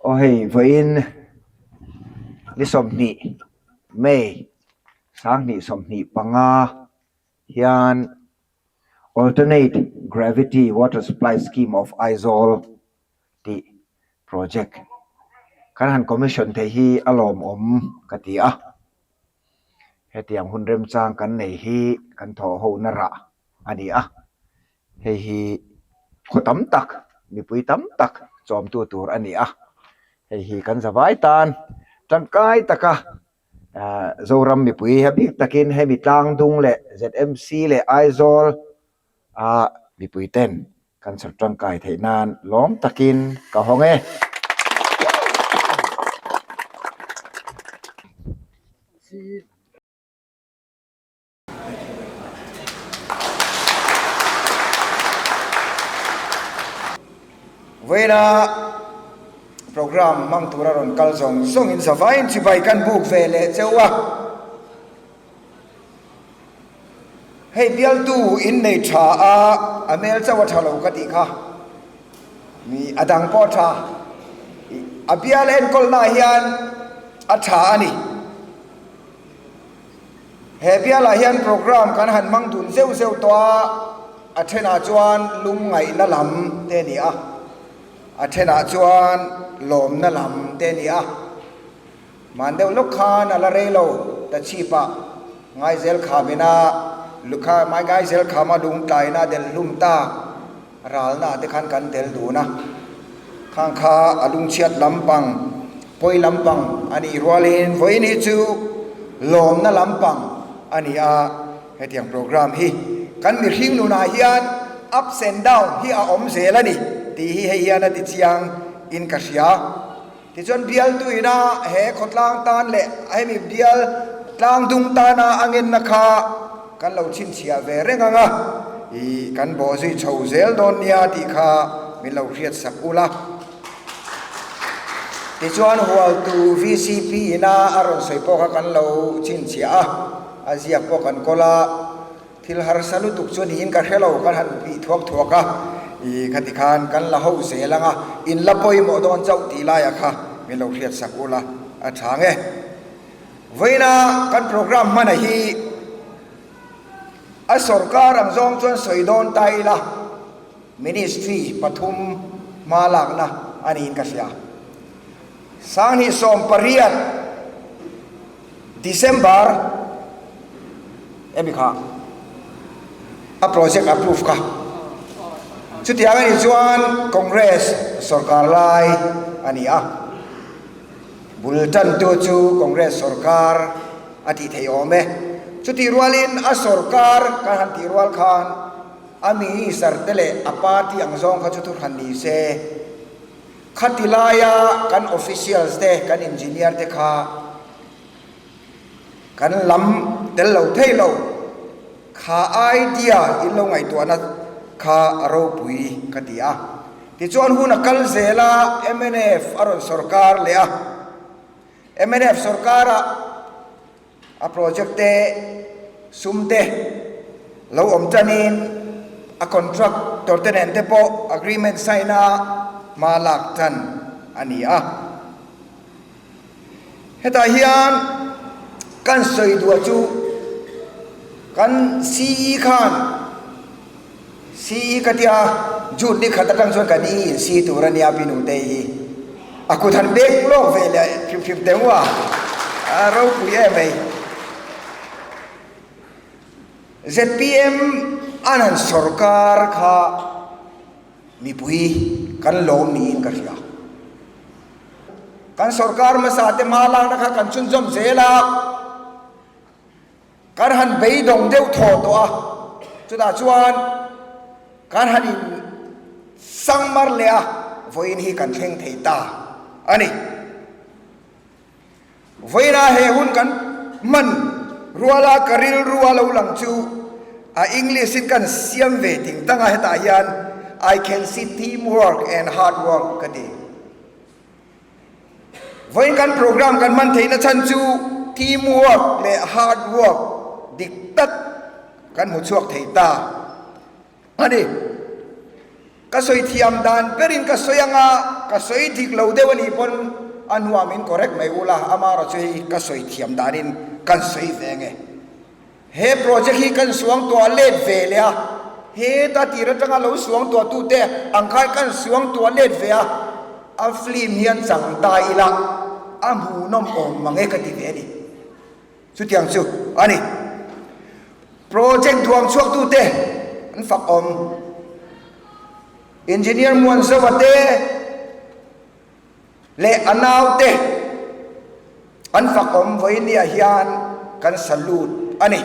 Aw hei vawiin ni 20 May 2025 hian Alternate Gravity Water Supply Scheme of Aizawl tih project kan han commission theih hi a lawmawm ka ti a. Hetiang hun remchang kan nei hi kan thawh ho na rah a ni a, hei hi khaw tam tak mipui tam tak chawmtu tur a ni a, hei hi kan zavai tan tangkai taka ahh Zoram mipui a bik takin hemi Tlangdung leh ZMC leh Aizawl a mipui ten kan chhawr tangkai theih nan lawm takin ka hawng e. Vawiina program hmang tura rawn kal zawng zawngin zavaiin chibai kan buk ve leh cheu a. Hei bialtu in nei tha a, a hmel chauh a tha lo ka tih kha. Mi a dang pawh a tha. A bial enkawlnaah hian a tha a ni. He bialah hian program kan han hmang dun zeuh zeuh tawh a, a thenah chuan lungngaihna lam te a ni a, a thenah chuan lawmna lam te a ni a. Hman deuh lawk khan a la rei lo ta chhipah Ngaizel khamina lukha Ngaizel khama lungtlaina del hlum ta ralna te khan kan tel dun a, khang kha a lungchhiat lampang pawi lampang a nih rualin vawiin hi chu lawmna lampang a ni a, hetiang program hi kan mihring nunah hian ups and down hi a awm zel a ni tih hi hei hian a ti chiang in ka hria. Tichuan bialtu ina he khawtlang tan leh hemi bial tlang dung tana a ngenna kha kan lo chhinchhiah ve reng ang a, ih kan bawh zui chho zel dawn nia tih kha min lo hriat sak ul a. Tichuan hualtu vcp ina a rawn sawi pawh kha kan lo chhinchhiah a, a ziak pawh kan kawl a. Thil harsa lutuk chu niin ka hre lo, kan han bih thuak thuak a, ih khati khan kan la ho zel ang a, in la pawimawh dawn chauh tih laiah kha min lo hriat sak ula a tha ang e. Vawiina kan program hmana hi a sorkar ang zawng chuan sawi dawn ta ila, Ministry pathum hma lakna a niin ka hria. 2018 December emi kha a project approve kha. Chutiang a nih chuan Congress sorkar lai a ni a, bul tantu chu Congress sorkar a tih theih awm e. Chutih rualin a sorkar kan han tih rual khan a minister te leh a party ang zawng kha chu thuhran ni se. Khati laia kan officials te, kan engineer te kha kan lam tel lo thei lo. Kha idea in lo ngaihtuahna kha a ropui ka ti a. Tichuan hun a kal zel a, mnf a rawn sorkar leh a. Mnf sorkarah A project te sum te lo awm tanin a contractor te nen te pawh agreement sign a hma lak tan a ni a. Hetah hian kan sawi duah chu kan CE khan CE ka tia June ni khat atang chuan kan E in si tur a nia Pi Nutei hi a kut han beng lawk ve leh hrim hrim teh u a, a ropui em mai. Zpm an han sorkar kha mipui kan lawm niin ka hria. Kan sorkar hmasa te hma lakna kha kan chhunzawm zel a. Kan han beidawng deuh thaw tawh a, chutah chuan kan han in sang mar leh a, vawiin hi kan thleng thei ta a ni. Vawiinah he hun kan hman ruala ka rilru a lo lang chu a English in kan siam ve ting tang a, hetah hian I can see team work and hard work ka ti. Vawiin kan program kan hman theihna chhan chu team work leh hard work dik tak kan hmu chhuak thei ta a ni. Ka sawi thiam dan berin ka sawi anga. ka sawi dik lo deuh a nih pawn a hnuah min correct mai ula, amaherawh chu hei ka sawi thiam danin kan sawi ve nge. He project hi kan suangtuah let ve leh a, heta tir atanga lo suangtuah tute ang khan kan suangtuah let ve a, a film hian chang ta ila a hmuhnawm awm mang e ka ti ve a ni. Chutiang chu a ni. Project duang chhuaktute an fak awm. Engineer Muanzova te leh a naute an fak awm vawinia hian kan salute a ni.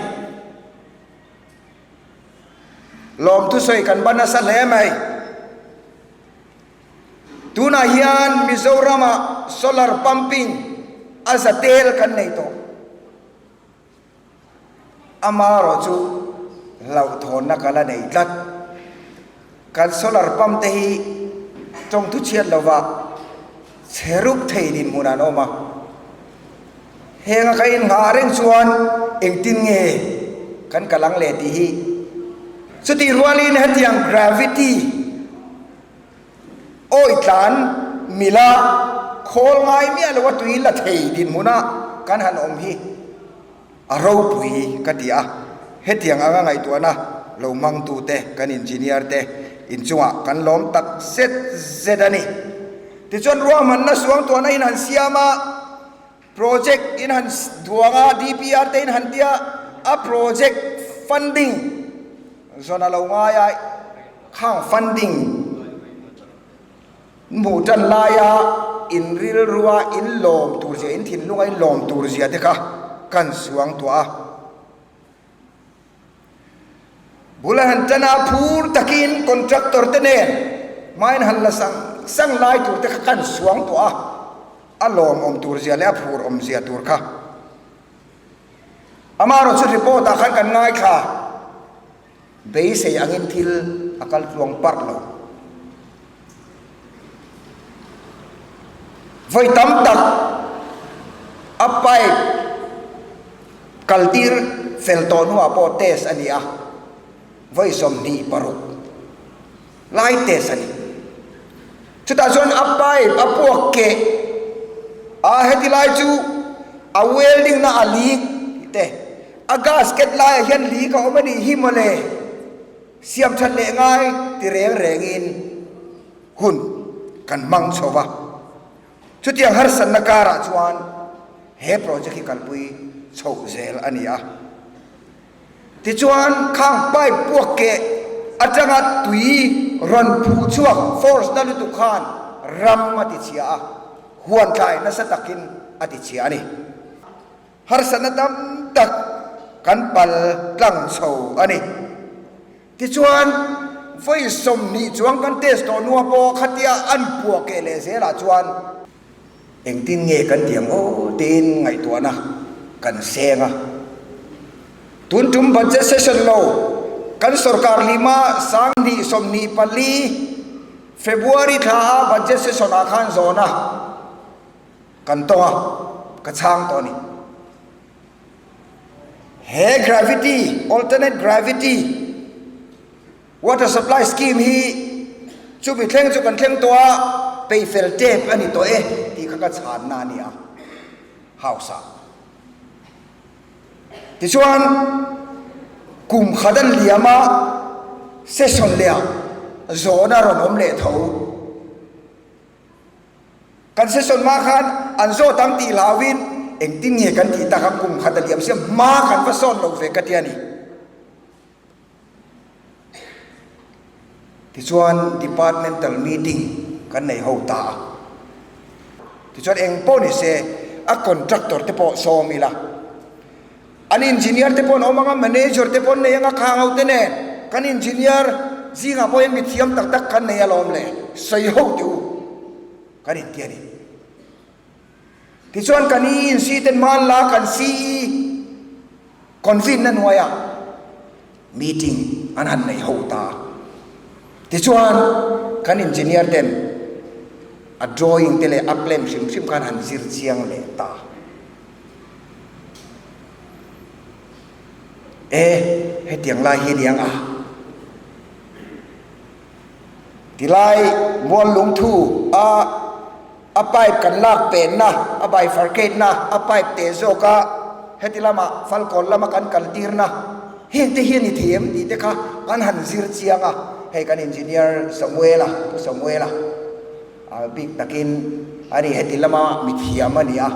Lawmthu sawi kan ba nasa hle mai. Tunah hian Mizoramah solar pumping a za tel kan nei tawh. Amaherawh chu hlauhthawnna ka la nei tlat. Kan solar pump te hi tawngthu chhiat lova chhe rup thei dinhmun an awm a. Henga ka innghah reng chuan engtin nge kan kal ang le tih hi. Chutih rualin hetiang gravity Awi tlan mila khawl ngai miah lo a tui la thei dinhmuna kan han awm hi a ropui ka ti a, hetiang anga ngaihtuahna lo hmangtute kan engineer te inchungah kan lawm tak zet zet a ni. Tichuan ruahmanna suangtuahna in han siam a, project in han duang a, DPR te in han tia a project funding zawn a lo ngai a, khang funding hmuh tan laia in rilrua in lawm tur zia, in thinlunga in lawm tur zia te kha kan suang tuah a. Bul a han tan a, phur takin contractor te nen hmain han la sang sang lai tur te kha kan suang tawh a, a lawmawm tur zia leh a phur awm zia tur kha. Amaherawhchu report ah khan kan ngaithla, beisei angin thil a kal tluang parh lo. Vawi tam tak a pipe kaltir fel tawh hnuah pawh test a ni a, vawi 26 lai test a ni. Chutah chuan a pipe a puak keh a, heti lai chu a welding na a leak tih te, a gasket laiah hian leak a awm a nih hi mawle. Siam that leh ngai ti reng rengin hun kan hmang chho va. Chutiang harsatna karah chuan he project hi kalpui chhoh zel a ni a. Tichuan khang pipe puak keh atanga tui rawn phuh chhuak force na lutuk khan ram a tichhia a, huan tlai nasa takin a tichhia a ni. Harsatna tam tak kan pal tlang chho a ni. Tichuan, vawi 20 chuang kan test tawh hnua pawh khatia an puah keh leh zelah chuan engtin nge kan ti ang aw tiin ngaihtuahna kan seng a. Tun tum budget session lo kan sorkar lima 2024 February thla a budget session ah khan zawn a. Kan tawng a, ka chhang tawh a ni. He gravity, alternate gravity water supply scheme hi chumi thleng chu kan thleng tawh a, peihfel tep a ni tawh e tih kha ka chhanna a ni a, house ah. Tichuan, kum khat an liam a, session leh ah zawhna rawn awm leh tho. Kan session hma khan an zawt ang tih hlauhin engtin nge kan tih tak a, kum khat a liam sia hma kan va sawn lo ve ka ti a ni. Tichuan departmental meeting kan nei ho ta a, tichuan eng pawh ni se a contractor te pawh sawm ila, an engineer te pawh an awm ang a, manager te pawh an nei ang a, khang ho te nen kan engineer zingah pawh hian mithiam tak tak kan nei alawm le, sawi ho teh u kan inti a ni. Tichuan kan ENC ten hman la kan CE convene na hnuaiah meeting an han nei ho ta a. Tichuan kan engineer ten a drawing te leh a plan hrim hrim khan han zir chiang leh ta. E, hetiang lai hi aniang a. Tilai mual lungthu a a pipe kan lak penna, a bifurcate na, a pipe teh zawk a heti lama Falkawn lama kan kal tirna heng te hi a ni thei em tih te kha an han zir chiang a, hei kan engineer Samuela, Pu Samuela a bik takin a ni heti lama mithiam a ni a,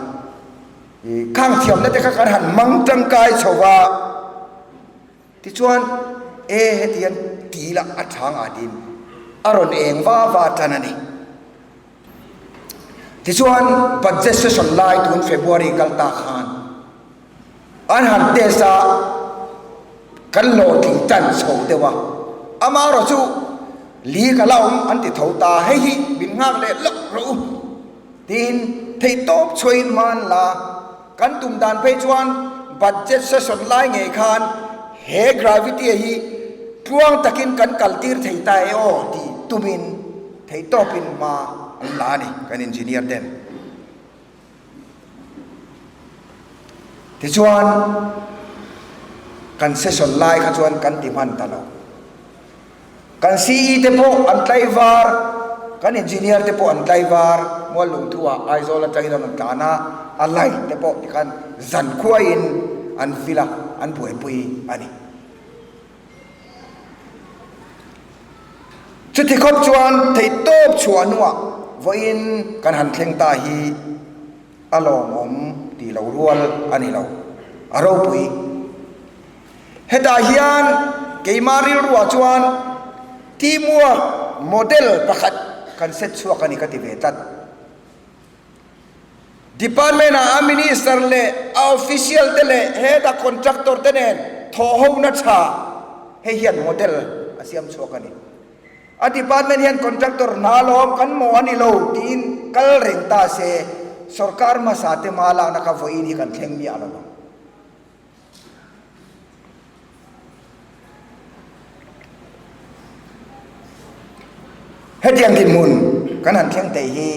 khang thiamna te kha kan han hmang tangkai chho va. Tichuan, E, heti hian ti ila a tha ngah tiin a rawn eng va va tan a ni. Tichuan, budget session lai tun February kal ta khan an han test a, kan hlawhtling tan chho deuh a, amaherawh chu li ka la awm an ti tho ta, hei hi min nghak leh lawk rawh u tiin theihtawp chhuahin hman la. Kan tum dan phei chuan budget session lai ngei khan he gravity hi tluang takin kan kal tir thei ta e aw tih tumin theihtawpin hma an la a ni kan engineer ten. Tichuan kan session lai kha chuan kan ti hman ta lo. Kan CE te pawh an tlaivar, kan engineer te pawh an tlaivar, Muallungthu ah Aizawl atangin an rawn tlan a, a line te pawh tikhan zankhuaiin an vil a, an buaipui a ni. Chuti khawp chuan theihtawp chhuah hnuah vawiin kan han thleng ta hi a lawmawm tih lo rual a ni lo, a ropui. Hetah hian keimah rilruah chuan teamwork model pakhat kan set chhuak a ni ka ti ve tlat. Department ah a minister leh a official te leh heta contractor te nen thawhhona tha hei hian model a siam chhuak a ni. A department hian contractor hna lawm kan maw a ni lo tiin kal reng ta se sorkar hmasa te hma lakna kha vawiin hi kan thleng miah lo ang. Hetiang dinhmun kan han thleng thei hi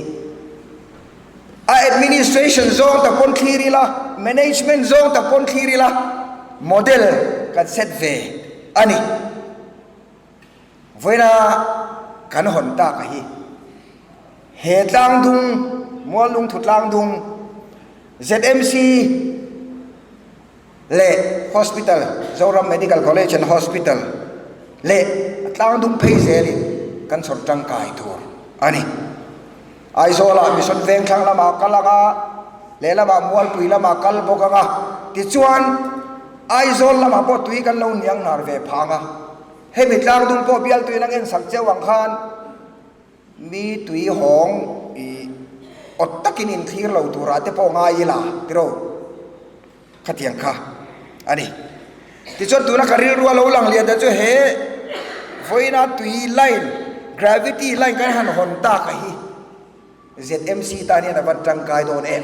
a administration zawng tak pawn thlir ila, management zawng tak pawn thlir ila model kan set ve a ni. Vawiina kan hawn tak a hi he tlangdung, Muallungthu tlangdung, ZMC leh Hospital, Zoram Medical College and Hospital leh a tlangdung phei zelin kan chhawr tangkai tur a ni. Aizawlah Mission Vengthlang lamah kal ang a, lehlamah Mualpui lamah kal bawk ang a, tichuan Aizawl lamah pawh tui kan lo niang hnar ve phang a, hemi tlangdung pawh bialtuin a ngensak cheu ang khan, Mi tui hawng i awt takin inthlir lo turah te pawh ngai ila tiraw? Khatiang kha a ni. Tichuan tuna ka rilru a lo lang lian ta chu he vawiina tui line, gravity line kan han hawn tak a hi ZMC tan hian a van tangkai dawn em?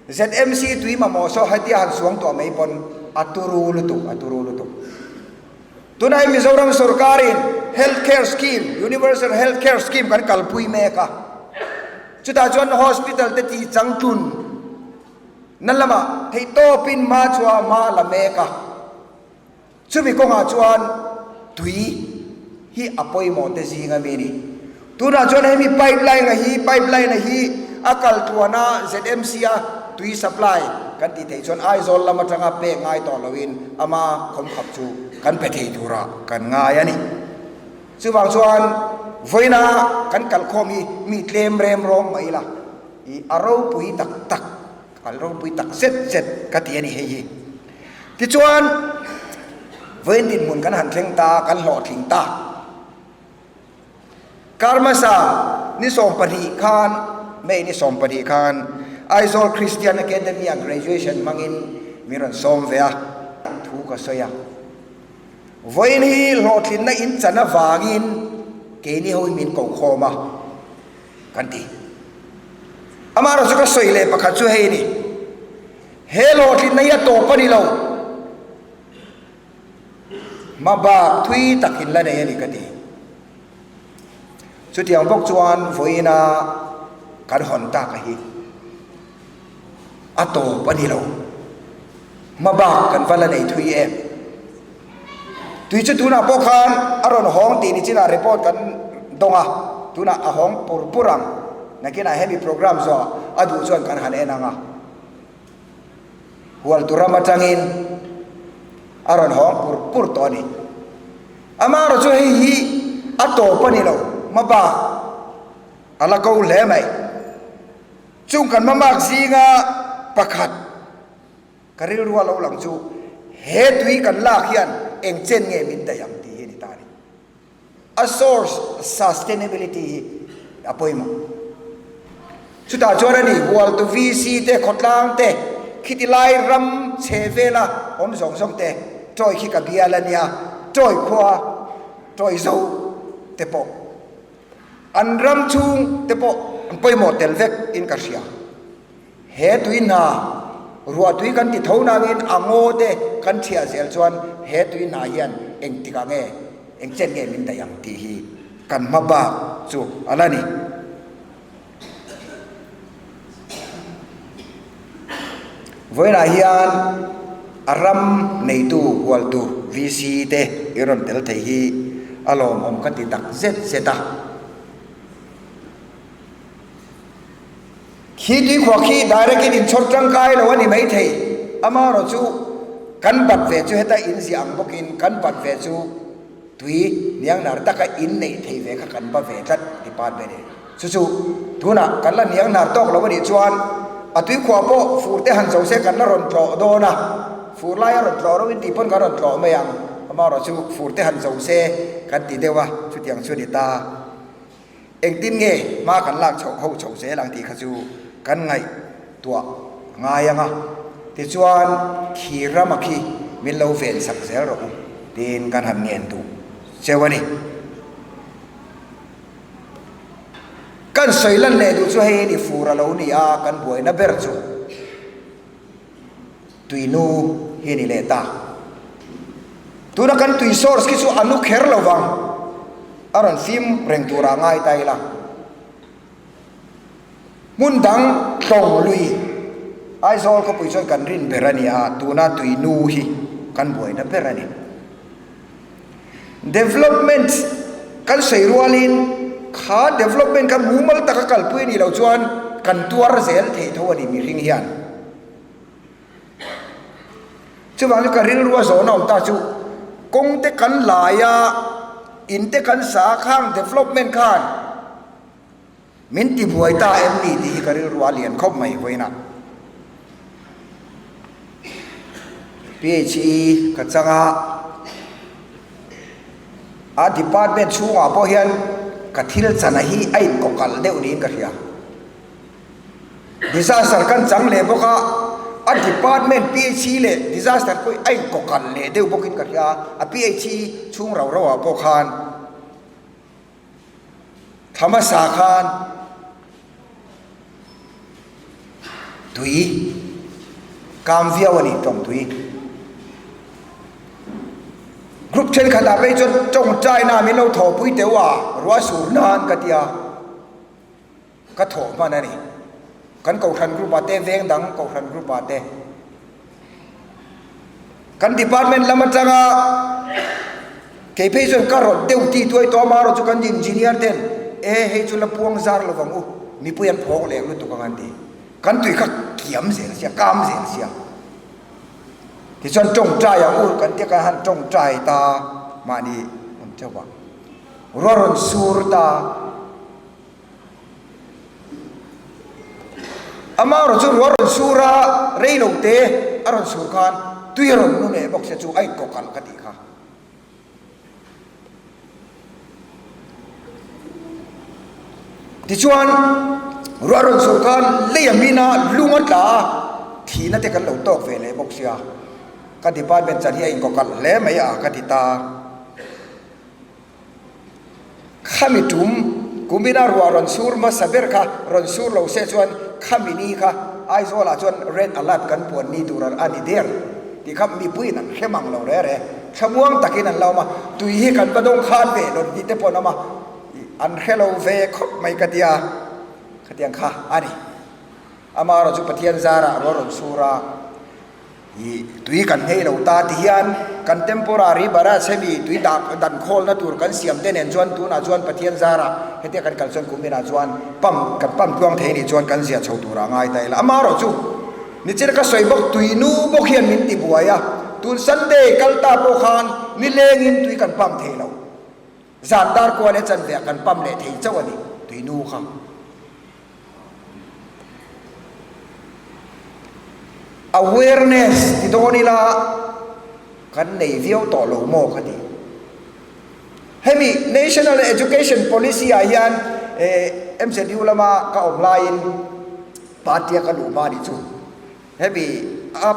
ZMC tui mamawh saw hetia han suang tuah mai pawn a turu lutuk, a turu lutuk. Tunah hi Mizoram sorkarin Health Care Scheme, Universal Health Care Scheme kan kalpui mek a. Chutah chuan hospital te tih changtlun na lamah theihtawpin hma chhuah hma a la mek a. Chumi kawngah chuan tui hi a pawimawh te zing a mi a ni. Tunah chuan hemi pipe line a hi pipe line a hi a kal tluan a ZMC a tui supply kan tih theih chuan Aizawl lam atanga pek ngai tawh loin ama khawmkhap chu kan pe thei turah kan ngai a ni. Chuvang chuan vawiina kan kalkhawm hi mi tlem rem rawng mai ila i a ropui tak tak A ropui tak zet zet ka ti a ni hei hi. Tichuan, vawiin dinhmun kan han thleng ta, kan hlawhtling ta. Kar hmasa ni 20 khan, May ni 20 khan Aizawl Christian Academy-ah graduation hmangin min rawn sawm ve a, thu ka sawi a. Vawiin hi hlawhtlinna in chan avangin keini ho hi min kokhawm a. Kan ti. Amaherawh chu ka sawi leh pakhat chu hei a ni. He hlawhtlinna hi a tawp a ni lo. Hma bak thui tak in la nei a ni ka ti. Chutiang bawk chuan vawiina kan hawn tak a hi a tawp a ni lo. Hma bak kan va la nei thui em. Tui chu tunah pawh khan a rawn hawng tih ni chinah report kan. dawng a, tunah a hawng pur pur ang. Nakinah hemi program zawh a duh chuan kan han en ang a. Hualtu ram atangin a rawn hawng pur pur tawh a ni. Amaherawh chu hei hi a tawp a ni lo, hmabak a la ko hle mai. Chung kan hmamak zinga pakhat ka rilrua lo lang chu he tui kan lak hian eng chen nge min daih ang tih hi a ni ta a ni. A source sustainability hi a pawimawh. Chutah chuan a ni, Hualtu VC te, khawtlang te, khiti lai ram chhe vela awm zawng zawng te, Tawi khi ka bial a nia, Tawi khua, Tawi zo te pawh, an ram chhung te pawh an pawimawh tel vek in ka hria. He tui hna, ruah tui kan ti tho nangin a ngaw te kan thiah zel chuan he tui hna hian engtikah nge, eng chen nge min daih ang tih hi kan hma bak chu a la ni. Vawiinah hian a ram neitu hualtu VC te i rawn tel thei hi a lawmawm ka ti tak zet zet a. Khi tuikhuah khi direct in inchhawr tangkai lo a ni maithei. Amaherawh chu kan bat ve chu heta in ziah ang bawkin kan bat ve chu tui niangnar taka in neih thei ve kha kan ba ve tlat department in. Chu chu tunah kan la niangnar tawk lo a nih chuan a tuikhuah pawh fur te han zo se kan la rawn tlawh dawn a, fur laia rawn tlawh ro in tih pawn kan rawn tlawh mai ang. Amaherawh chu fur te han zo se kan ti deuh a, chutiang chu a ni ta. Engtin nge hma kan lak chhoh ho chhoh zel ang tih kha chu kan ngaihtuah a ngai ang a, tichuan khi rama khi min lo ven sak zel rawh u tiin kan han ngen duh cheu a ni. Kan sawi lan leh duh chu hei hi ni fur a lo ni a, kan buaina ber chu. Tuinu hi a ni leh ta. Tuna kan tui source khi chu a nu kher lo vang. A rawn fim reng turah ngai ta ila. Hmun dang tlawng lui Aizawl khawpui chuan kan rin ber a ni a, tuna tuinu hi kan buaina ber a ni. Development kan sawi rualin kha development kha mumal taka kalpui a nih loh chuan kan tuar zel thei tho a ni mihring hian. Chuvangin ka rilru a zawhna awm ta chu kawng te kan lai a, in te kan sa a khang development khan Min ti buai ta em ni tih hi ka rilru a lian khawp mai vawiinah. PHE ka chang a, a department chhungah pawh hian ka thil chana hi a inkawkalh deuh niin ka hria. Disaster kan chang leh bawk a, a department PHE leh disaster pawh hi a inkawkalh leh deuh bawkin ka hria a, a PHE chhung rau rauah pawh khan. Thla hmasa khan tui kam viau a ni tawng tui. Group thenkhatah phei chuan tawngtaina min lo thawhpui teuh a, ruah sur nan ka tia. Ka thawh hman a ni. Kan Kohhran group ah te, veng dang Kohhran group ah te. Kan department lam atanga kei phei chuan ka rawt deuh tih tuai tawh amaherawh chu kan engineer ten e hei chu la puang zar lovang u, mipui an phawk leh lutuk ang an ti. Kan tui kha kiam zel sia, kam zel sia. Tichuan tawngtai ang u kan tia kan han tawngtai ta mahni awm teuh a. Ruah rawn sur ta. Amaherawh chu ruah rawn sur a, rei lo te a rawn sur khan tui a rawn nu leh bawk se chu a inkawkalh ka tih kha. Tichuan ruah rawn sur khan lei a min a, lung a tla a, thihna te kan lo tawk ve leh bawk sia, ka department chan hi a inkawkalh hle mai a ka ti ta. Khami tum kumina ruah rawn sur hmasa ber kha rawn sur lo se chuan khami ni kha Aizawlah chuan red alert kan puan ni tur a ni der tih kha mipuiin an hre mang lo re re. Thlamuang takin an lo awm a, tui hi kan va dawng khan ve lo tih te pawh an awm a, an hre lo ve khawp mai ka tia, khatiang kha a ni. Amaherawhchu Pathian zarah ruah rawn sur a. I tui kan nghei lo ta ti hian kan temporary barrage hemi tui dah dan khawlna tur kan siam te nen chuan tunah chuan Pathian zarah hetia kan kal chuan kum inah chuan pump kan pump tluang thei nih chuan kan zia chho turah ngai ta ila. Amaherawh chu nichina ka sawi bawk tui nu bawk hian min ti buai a, tun Sunday kal ta pawh khan nilengin tui kan pump thei lo. Zan dar kua leh chanve ah kan pump leh thei chauh a ni tui nu kha. Awareness ti dawn ila kan nei viau tawh lo maw ka ti. Hemi National Education Policy ah hian MZU lama ka awm laiin party a ka luh hma nih chu hemi a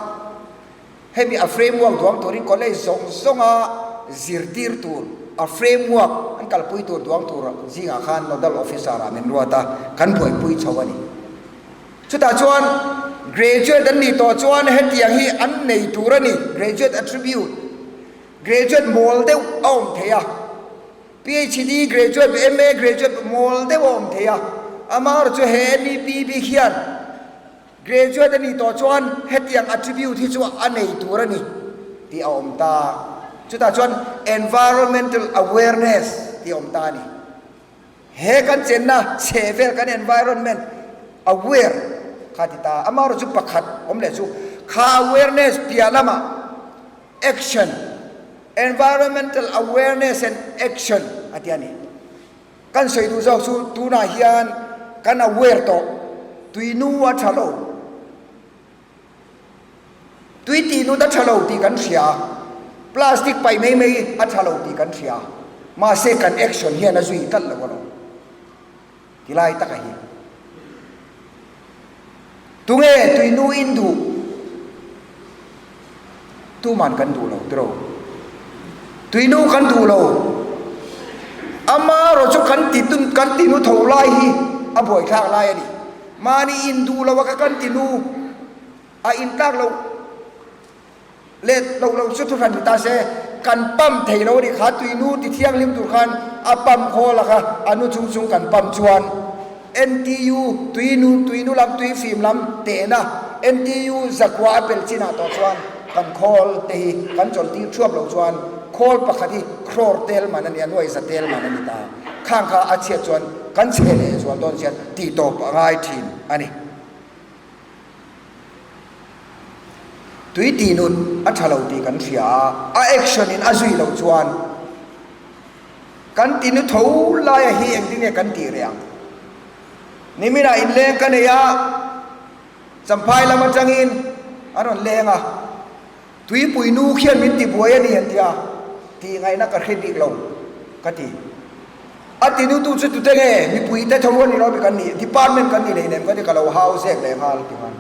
Hemi a framework duang turin college zawng zawnga zirtir tur a framework an kalpui tur duang tur zingah khan nodal officer ah min ruat a, kan buaipui chho a ni. Chutah chuan graduate an nih tawh chuan hetiang hi an nei tur a ni, graduate attribute, graduate mawl deuh a awm thei a, PhD graduate, MA graduate mawl deuh a awm thei a, amaherawhchu he NEP bik hian, Graduate a nih tawh chuan hetiang attribute hi chu a nei tur a ni tih a awm ta. Chutah chuan environmental awareness tih a awm ta a ni. He kan chenna chhe vel kan environment aware kha ti ta. Amaherawhchu chu pakhat awm leh chu kha awareness piah lamah action, environmental awareness and action a ti a ni. Kan sawi duh zawk chu tunah hian kan aware tawh, tui nu a tha lo, tui tih nut a tha lo tih kan hria, plastic paih mai mai a tha lo tih kan hria, mahse kan action hian a zui tlat lo alawm tilai taka hi. Tunge tui nu in duh? Tuman kan duh lo tiraw? Tui nu kan duh lo. Amaherawh chu kan ti kan ti nu tho lai hi a buaithlak lai a ni. Mahni in duh lo a ka kan ti nu a in tlak loh Let lo lo chu thuhran ni ta se, kan pump thei lo a nih kha, tuinu ti thianghlim tur khan a pump khawl a kha, a nu chung chung kan pump chuan NTU tuinu tuinu lam tui fim lam tehna NTU zakua a pel chinah tawh chuan kan khawl te hi kan chawl tir thuap lo chuan khawl pakhat hi crore tel man a ni a, nuai za tel man a ni ta, khang kha a chhiat chuan kan chhe leh zual dawn chian tih tawp a ngai thin a ni. Tui tih nun a tha lo tih kan hria a, a action in a zui loh chuan kan tinu tho laia hi engtin nge kan tih reh ang? Niminah inleng ka nei a, Champhai lam atangin an rawn leng a, Tuipui nu khian min tibuai a ni an ti a, tih ngaihna ka hre bik lo ka ti. A tinutu chu tute nge mipui te tho a ni lo mi kan nih, department kan ni leh nem ka ti ka lo hau zek leh nghal ti khan.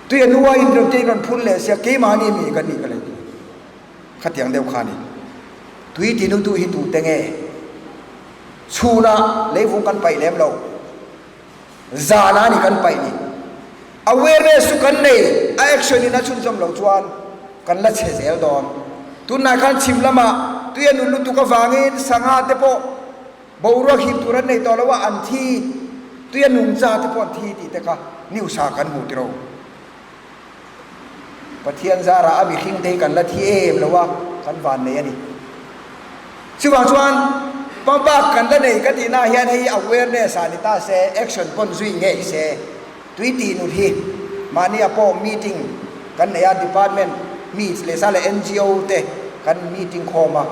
Tui a nu a in rawn te in rawn phun leh sia keimahni mi kan nih ka lei ti. Khatiang deuh kha a ni. Tui tinutu hi tute nge chhunah leivung kan paih lem lo. Zan a ni kan paih ni. Awareness chu kan nei, a action in a chhunzawm loh chuan kan la chhe zel dawn. Tunlai khan chhim lamah tui a nun lutuk avangin sangha te pawh boruak hip tur an nei tawh lo a, an thi, tui a nungcha te pawh an thi tih te kha news ah kan hmuh tiro. Pathian zarah a mihring te hi kan la thi em lo a, kan van nei a ni. Chuvang chuan pump-a kan la nei ka tihna hian hei awareness ah ni ta se, action pawn zui ngei se, tui tih nut hi mahnia pawh meeting kan nei a, department mi leh sa leh NGO te kan meeting khawm a,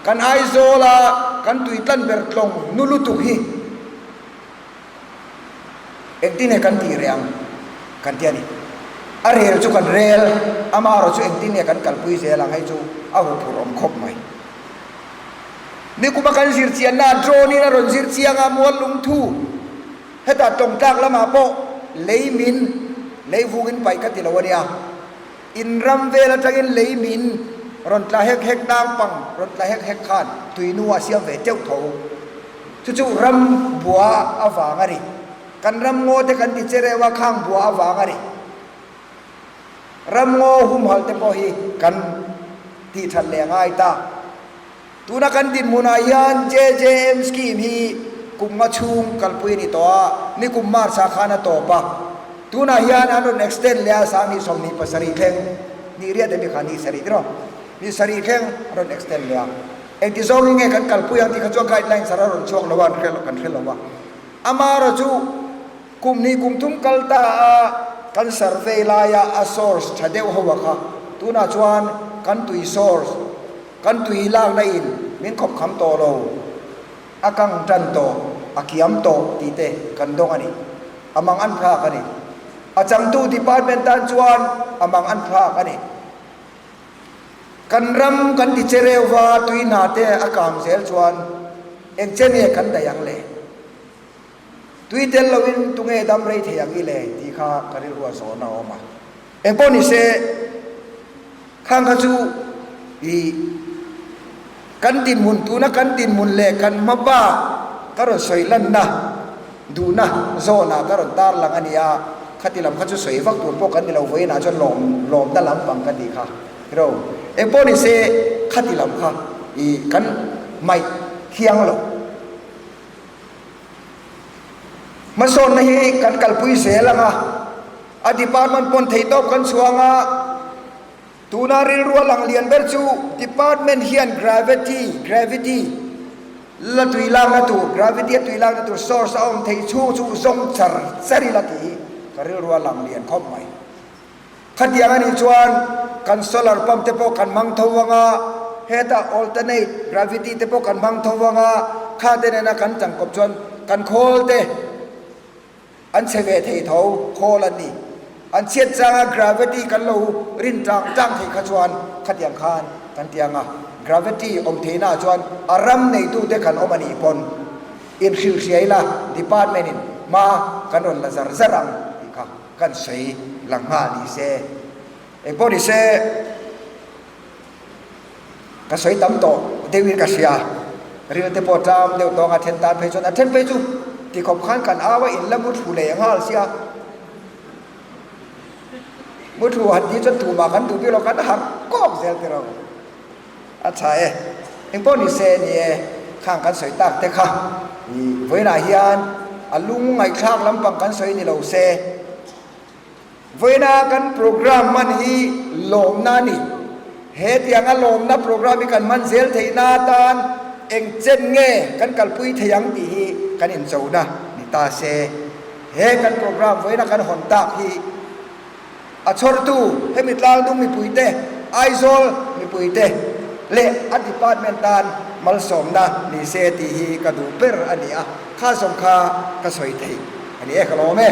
kan Aizawl a kan tui tlan ber tlawng nu lutuk hi, Engtin nge kan tih reh ang kan ti a ni. A rel chu kan rel, amaherawh chu engtin nge kan kalpui zel ang hei chu a huphurh awm khawp mai. Nikuma kan zir chianna drone in a rawn zir chiang a, mual lungthu hetah tawngtlak lamah pawh lei min lei vungin paih ka ti lo a nia. In ram vel atangin lei min rawn tla hek hek tang pang rawn tla hek hek khan tuinu a siam ve teuh tho. Chu chu ram bua avang a ni. Kan ram ngaw te kan ti che reuh a, khang bua avang a ni. Ram ngaw humhalh te pawh hi kan tih that leh a ngai ta. Tuna kan dinhmunah hian JJM scheme hi kum nga chhung kalpui a ni tawh a, nikum March ah khan a tawp a. Tunah hian an rawn extend leh a, 2027 thleng, ni riat emi kha ni sarih tiraw? Ni sarih thleng an rawn extend leh a. Engti zawngin nge kan kalpui ang tih kha chuan guidelines a rawn chhuak lo a, kan hre lo a. Amaherawh chu kum hnih kum thum kal ta a kan survey laia a source tha deuh ho a kha tunah chuan kan tui source, kan tui lakna in min khawp kham tawh lo, a kang tan tawh, a kiam tawh tih te kan dawng a ni. A mang an thlak a ni. A changtu department tan chuan a mang an thlak a ni. Kan ram kan ti che reuh va, tui hna te a kang zel chuan eng che nge kan daih ang le? Tui tel loin tunge dam rei thei ang i le? tih kha ka rilru a zawhna a awm a. Eng pawh ni se, khang kha chu i kan dinhmun, tuna kan dinhmun leh kan hmaba ka rawn sawi lanna, duhna zawnah ka rawn tar lang a ni a, khati lam kha chu sawi vak tur pawh kan ni lo, vawiinah chuan lawm lawmna lampang ka tih kha ro. Eng pawh ni se, khati lam kha i kan hmaih thiang lo. Hmasawnna hi kan kalpui zel ang a, a department pawn theihtawp kan chhuang a, tuna rilrua lang lian ber chu department hian gravity, gravity, la tui lakna tur, gravity a tui lakna tur source a awm theih chhung chu zawng char char ila tih hi ka rilrua lang lian khawp mai. Khatiang a nih chuan kan solar pump te pawh kan hmang tho vang a, hetah alternate gravity te pawh kan hmang tho vang a, kha te nena kan tangkawp chuan kan khawl te an chhe ve thei tho, khawl an ni. An chhiat changa gravity kan lo rin tang tang theih kha chuan khatiang khan kan ti ang a, gravity awm theihna ah chuan a ram neitute kan awm a nih pawn inhrilhhria ila department in hma kan rawn la zar zar ang tih kha. Kan sawi lang nghal ni se, eng pawh ni se ka sawi tam tawh deuhin ka hria, ril te pawh ṭam deuh tawng a then tan phei chuan a then phei chu tikhawp khan kan au a in la muthlu leh nghal sia, muthlu han tih chuan tumah kan duh bik lo kan harh kawk zel tiraw a tha e, eng pawh ni se ni e khang kan sawi tak te kha ih vawiinah hian a lung ngaihthlak lampang kan sawi ni lo se, vawiina kan program hman hi lawmna a ni, he tianga lawmna program hi kan hman zel theihna atan eng chen nge kan kalpui thei ang tih hi kan inchona ni ta se, he kan program vawiina kan hawn tak hi. A chhawrtu hemi tlangdung mipuite, Aizawl mipuite leh a department tan malsawmna ni se tih hi ka duh ber a ni a, kha zawng kha ka sawi theih a ni e, ka lawm e.